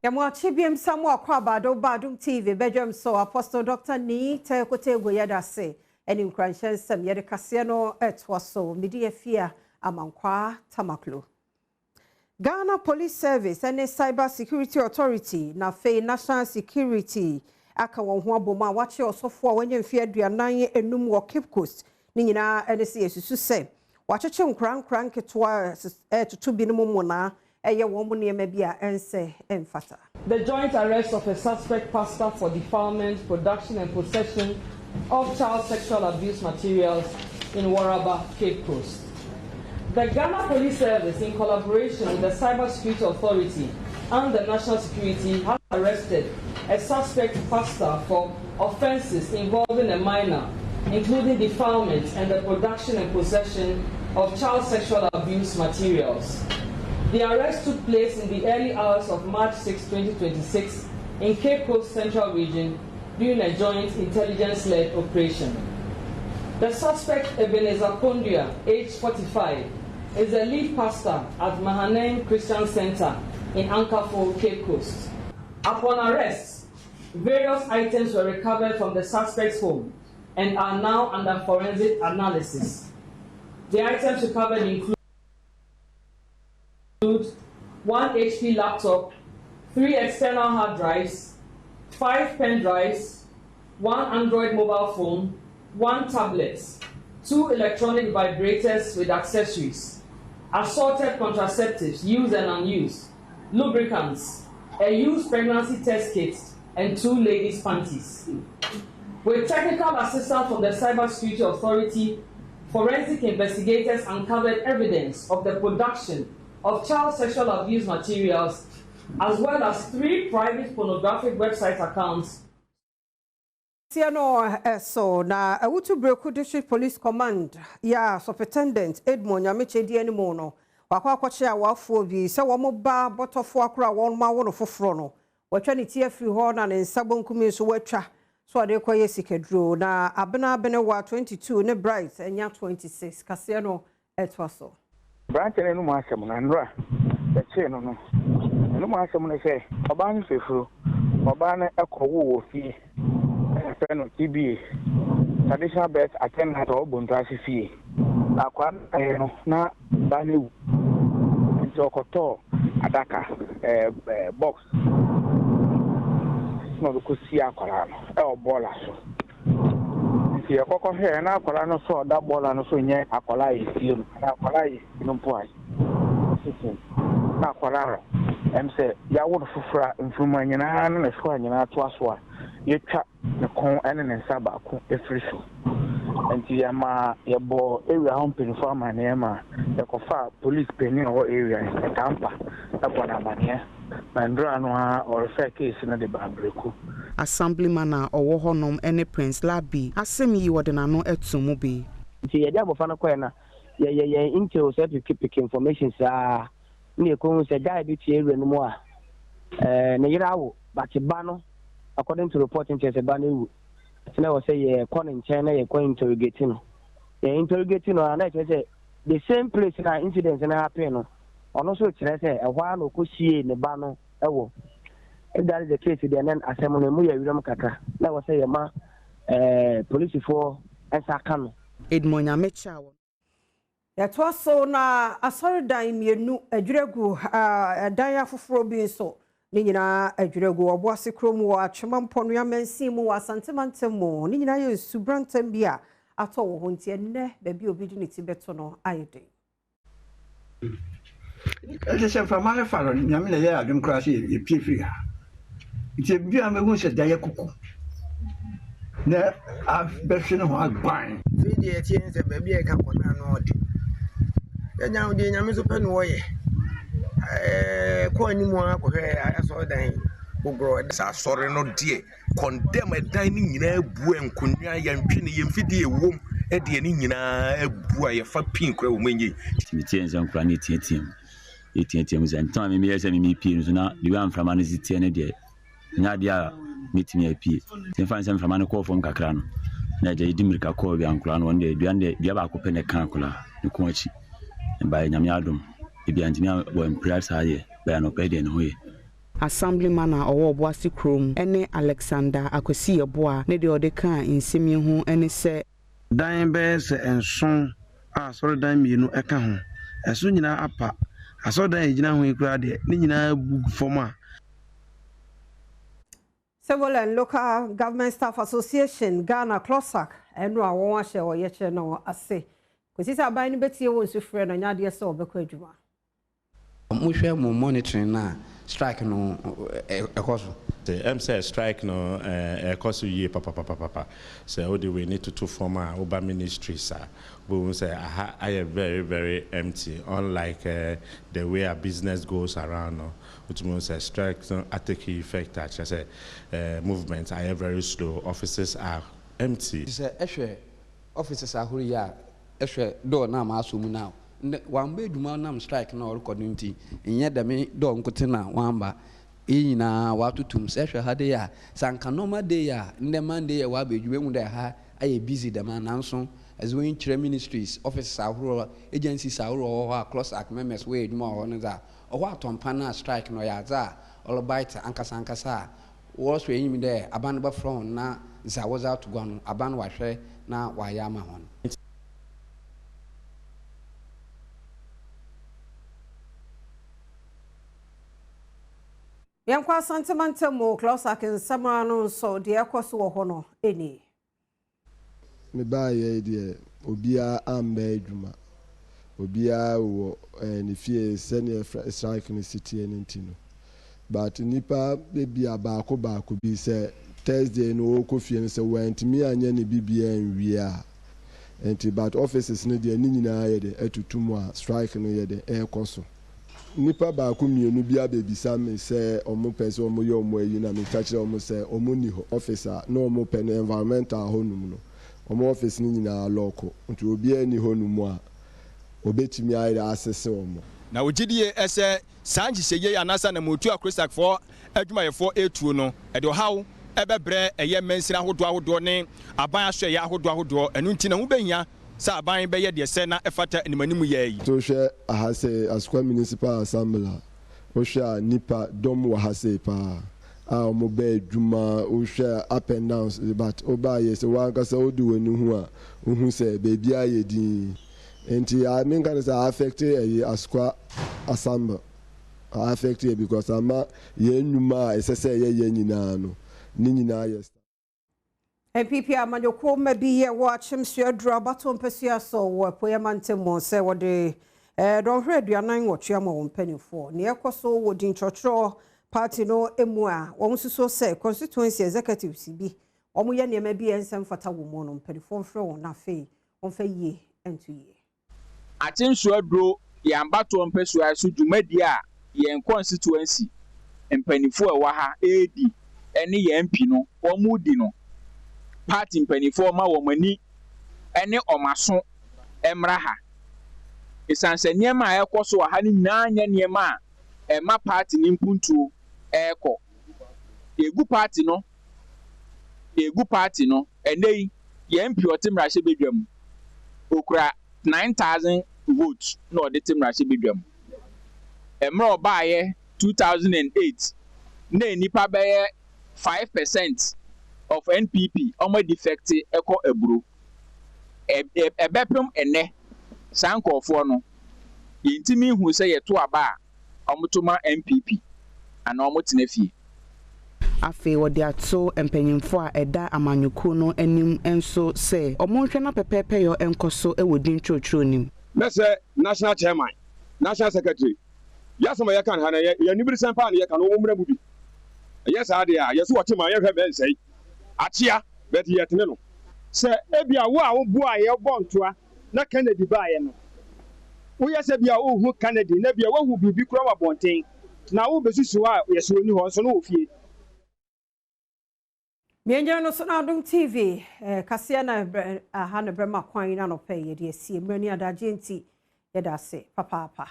Yɛmo akye biam sa mo akɔ aba do ba Adom TV bedwam so. Apostle Dr. Nii Teko yɛda se ɛne nkuranhyɛ nsɛm yɛde kaseɛ no ɛtoa so. Mede afia Amankwa Tamaklo. Ghana Police Service ne Cyber Security Authority na afei National Security aka wɔn ho abom a wakye ɔsɔfoɔ a wanya mfeɛ 45 wɔ Cape Coast. Ne nyinaa ɛne sɛ yɛsusu sɛ wakyekye nkora nkora nketewa ɛtoto binom mu na ɛyɛ wɔn mu nneɛma bi a ɛnsɛ ɛmfata. The joint arrest of a suspect pastor for defilement, production and possession of child sexual abuse materials in Waraba, Cape Coast. The Ghana Police Service, in collaboration with the Cyber Security Authority and the National Security, has arrested a suspect pastor for offenses involving a minor, including defilement and the production and possession of child sexual abuse materials. The arrest took place in the early hours of March 6, 2026, in Cape Coast Central Region during a joint intelligence-led operation. The suspect, Ebenezer Kondia, age 45, is a lead pastor at Mahanaim Christian Center in Ankaful, Cape Coast. Upon arrest, various items were recovered from the suspect's home and are now under forensic analysis. The items recovered include one HP laptop, three external hard drives, five pen drives, one Android mobile phone, one tablet, two electronic vibrators with accessories, assorted contraceptives, used and unused, lubricants, a used pregnancy test kit, and two ladies' panties. With technical assistance from the Cyber Security Authority, forensic investigators uncovered evidence of the production of child sexual abuse materials, as well as three private pornographic website accounts. Tie no ɛso na Awutu Breku District Police Command ya Superintendent Edmond Nyamekyɛ di anim no, wakɔ akɔkyerɛ awafoɔ bi sɛ wɔn ba bɔtɔfoɔ akora wɔn ma wo no foforɔ no, wɔatwa ne ti afiri hɔ na ne nsa bonkum nso wɔatwa so ɔde kɔyɛ sikaduro. Na Abena Abenewa 22 ne Bright ɛnya 26. Kaseɛ no ɛtoa so. Aberanteɛ no anom asɛm no, nnora yɛkyee no, ɛnom asɛm no sɛ ɔbaa no fɛfuro, ɔbaa no ɛkɔwoo wɔ fie, ɛfrɛ no TBA, traditional birth attendant a ɔwɔ Bontoase fie. Na akwaa no ayɛ no na baa no ewu, nti ɔkɔtɔɔ adaka ɛɛ ɛɛ box na ɔde kɔsie akwaraa no ɛwɔ bɔɔla so. Nti yɛkɔkɔ hwɛɛ na akwaraa no so ɔda bɔɔla no so nyɛ akwaraa a yɛsie no anaa akwaraa a yɛsie no mpo a sisi na akwaraa a sɛ yɛawo no foforɔ a mfuruma nyinaa ne ne so a nyinaa toa so a yɛtwa ne kɔn ne ne nsa baako efiri so. Nti yɛma yɛbɔ area hɔ mpanyinfoɔ amanneɛ ma yɛkɔfa police panyin a ɔwɔ area Ɛtampa ɛbɔ no amanneɛ na ndora no a ɔrefer case no de ba Abereku. Assemblyman a ɔwɔ hɔnom ne Prince Labi asɛm yi wɔde n'ano to mu bi. Nti yɛde abɔfra no kɔɛ na yɛyɛ yɛn intel sɛ pick pick information saa ne yɛkɔhu sɛ guy bi te area no mu a ne yere awo, but ba no, according to report, nkyerɛ sɛ ba no ewu. Nti na wɔ sɛ yɛkɔ ne nkyɛn na yɛkɔ interrogate no. Yɛ interrogate no a, na ɛkyerɛ sɛ the same place na incident no happen no, ɔno nso kyerɛ sɛ ɛhɔ ara na ɔkɔsie ne ba no ɛwɔ. If that is the case deɛ, then asɛm no emu yɛ werɛm kakra na ɛwɔ sɛ yɛma polisifoɔ nsa ka no. Edmond Nyamekyɛ a Yɛtoa so na asɔredan mmienu adwiragu, ɛdan afoforɔ bi nso ne nyinaa adwiragu Ɔboase kurom wɔ Atwema Mpɔnoa mansin mu wɔ Asantemantam mu. Ne nyinaa yɛ nsubrantam bi a atɔ wɔ hɔ, nti ɛnnɛ baabi a obi de ne ti bɛto no ayɛ den. Ɛsɛ sɛ mframa no fa no. Nyame na ɛyɛ adom koraa sɛ yɛpie firi ha, nti ebi a mɛhu sɛ da yɛ kuku na abɛhwe ne ho aguan. Afei deɛ, ɛteɛ ne sɛ baabi a yɛka kɔda no ɔde yɛnya deɛ Nyame nso pɛ no wɔyɛ kɔ anim a kɔhwɛ asɔredan gogorɔ. Sɛ asɔre no deɛ, condemn ɛdan no nyinaa abu, nkonnwa, yɛntwe ne yɛmfidie ɛwom ɛdeɛ ne nyinaa abu a yɛfa pin kora wɔ mu ɛnyɛ. Metie nsɛm koraa ne ɛteateam, ɛteateam sɛ ntɛm a memeyɛ sɛ memepie no so na de a mframa no si teɛ no deɛ, nyɛ adeɛ a mɛtumi apie. Nti mfa ne sɛ mframa no kɔɔ fam kakra no na agya yɛdi mmirika kɔɔ bi ankoraa no, ɔno deɛ dua no deɛ, dua baako pɛ na ɛka akoraa ne kɔn akyi baeɛ. Nyame adom, ebi antumi wampira saa deɛ bɛyɛ anɔpa yi deɛ ne ho yɛ. Assemblyman a ɔwɔ Obuasi kurom ne Alexander Akwasi Yeboah ne deɛ ɔde kaa nsɛm yi ho ne sɛ. Dan bɛyɛ sɛ nson a asɔredan mmienu ka ho. Ɛso nyinaa apa. Asɔredan a ɛgyina ho yi koraa deɛ, ne nyinaa abu gu fam a. Civil and Local Government Staff Association, Ghana, CLOSSAG, ɛno a wɔn ahyɛ ɔyɛkyerɛ no ase. Kɔsi sɛ aban no bɛtie wɔn sufrɛ no, nyɛ adeɛ sɛ wɔbɛkɔ adwuma. Mohwɛ mo monitoring no a, strike no ɛkɔ so? Ɛm sɛ strike no ɛkɔ so yie papapapapa. Sɛ wode w'ani toto fam a, woba ministries a, wobɛhu sɛ aha ayɛ very very empty, unlike the way our business goes around no. Wotumi hu sɛ strike no atake effect a, kyerɛ sɛ movement ayɛ very slow, offices are empty. Sɛ ehwɛ offices ahorow yi a, ehwɛ door no a masɔ mu no a, ndɛ wɔammba edwuma ɔnam strike no a ɔrokɔ do ntsi, nnyɛ dɛm door nkotsee na wɔammba, iyi nyina wɔatoto mu. Sɛ ehwɛ ha dei a, sɛ anka normal day a, ndɛ Monday a wɔaba edwuma, ehu dɛ ha ayɛ busy dɛm a, naaso edze w'enyi kyerɛ ministries, offices ahorow, agencies ahorow a ɔwɔ hɔ a CLOSSAC members wɔyɛ edwuma wɔ hɔ no dze a, ɔhɔ atɔ mpan a strike no ɔyɛ adze a ɔrebite ankasa ankasa a wɔrohwɛ enyim dɛ aban no bɛfrɛ hɔn na dza wɔdze ato gua no aban no ɔahwɛ na ɔayɛ ama hɔn. Yɛnkɔ Asante mantam mu, CLOSSAC nsɛm ano nso deɛ ɛkɔ so wɔ hɔ no nie. Mebaeɛ yi deɛ, obiara amma adwuma. Obiara wɔ ne fie sɛdeɛ strike no si teɛ no nti no. But nnipa ebia baako baako bi sɛ Thursday no ɔrekɔ fie no sɛ wantumi anyɛ ne biribiara anwie a, nti but offices no deɛ ne nyinaa yɛ dɛ atutu mu a strike no yɛ dɛ ɛrekɔ so. Nnipa baako mmienu bi abɛbisa me sɛ wɔpɛ sɛ wɔyɛ wɔn ayi na meka kyerɛɛ wɔn sɛ wɔnni hɔ. Office a na wɔpɛ no environmental hɔnom no, wɔn office no nyinaa alɔɔko nti obiara nni hɔnom a ɔbɛtumi ayɛ dɛ asese wɔn. Na wɔgye die sɛ saa nhyehyɛeɛ yi anaasɛ anammɔntuo a CRISACfoɔ adwumayɛfoɔ retuo no, ɛde ɔhaw bɛbrɛ ɛyɛ mansini ahodoɔ ahodoɔ ne aban asoɛeɛ ahodoɔ ahodoɔ, ɛno nti na ɛho bɛhia sɛ aban bɛyɛ deɛ ɛsɛ na ɛfata animanimu yɛ yi. Sɛ wohwɛ aha sei, Asukwa Municipal Assembly a, wohwɛ a nnipa dɔm wɔ ha sei paa a wɔba adwuma, wohwɛ a up and downs but wobaeɛ sɛ wo ankasa wode w'ani hu a, wohu sɛ baabiara yɛ dinn. Nti menka no sɛ a affect ɛyi Asukwa Assembly, a affect yɛ because ama yɛn nnwuma a ɛsɛ sɛ yɛyɛ nyinaa no, ne nyinaa yɛ. NPP amanyɔkuo mma bi yɛ wɔ Akyem Suaduro abatoɔ mpasua so wɔ Apueeɛ mantam mu sɛ wɔde dɔnhwere 48 ama wɔn mpanimfoɔ. Nea ɛkɔ so wɔ dinkyerɛkyerɛ party no mu a wɔn nso sɛ constituency executives bi wɔn yɛ nneɛma bi a ɛnsɛ mfata wɔ mu no, mpanimfoɔ mfrɛ wɔn na afei wɔmfa yie nto yie. Akyem Suaduro yɛ abatoɔ mpasua so dwumadie a yɛn constituency mpanimfoɔ a ɛwɔ ha redi ne yɛn MP no wɔn redi no, party mpanimfoɔ ma wɔn ani ne wɔn aso mmra ha. Ɛsiane sɛ nneɛma a ɛrekɔ so wɔ ha no nyinaa nyɛ nneɛma a ɛma party no mpuntuo rekɔ. Yɛgu party no, yɛgu party no, ɛnnɛ yi yɛn MP ɔte mmarahyɛbadwa mu, okura 9,000 votes na ɔde te mmarahyɛbadwa mu. Mmerɛ ɔbaeɛ 2008 na nnipa bɛyɛ 5% of NPP ɔmo defect ɛkɔ aburo. Ɛbɛpem ɛnnɛ saa nkurɔfoɔ no yɛntumi hu sɛ yɛto aba a ɔmo to ma NPP anaa ɔmo tena fie. Afei wɔde ato mpanyimfoɔ a ɛda amanyɔkuo no anim nso sɛ ɔmo nhwɛ na pɛpɛɛpɛyɔ nkɔ so wɔ din twerɛtwerɛ nim. Mɛsɛ national chairman, national secretary, yɛasɛm a yɛka no ha no, yɛ aniberesɛm paa na yɛka no, wɔn mmra mu bi. Ɛyɛ saa deɛ a, yɛso wɔte ma yɛhwɛ mɛnsɛe akyea bɛte yɛtene no. Sɛ ebia wo a woboaeɛ wobɔ ntoa na Kennedy baeɛ no, woyɛ sɛ bia worehu Kennedy na bia woahu biribi koraa wɔ abɔnten na worebɛsusu hɔ a yɛsɛ ɔnni hɔ nso no wɔ fie. Mmiɛngyina no so na Adom TV kaseɛ na aha ne brɛma kwan na nɔpɛ yɛde asie mmerɛ ne adagye nti yɛda ase papaapa.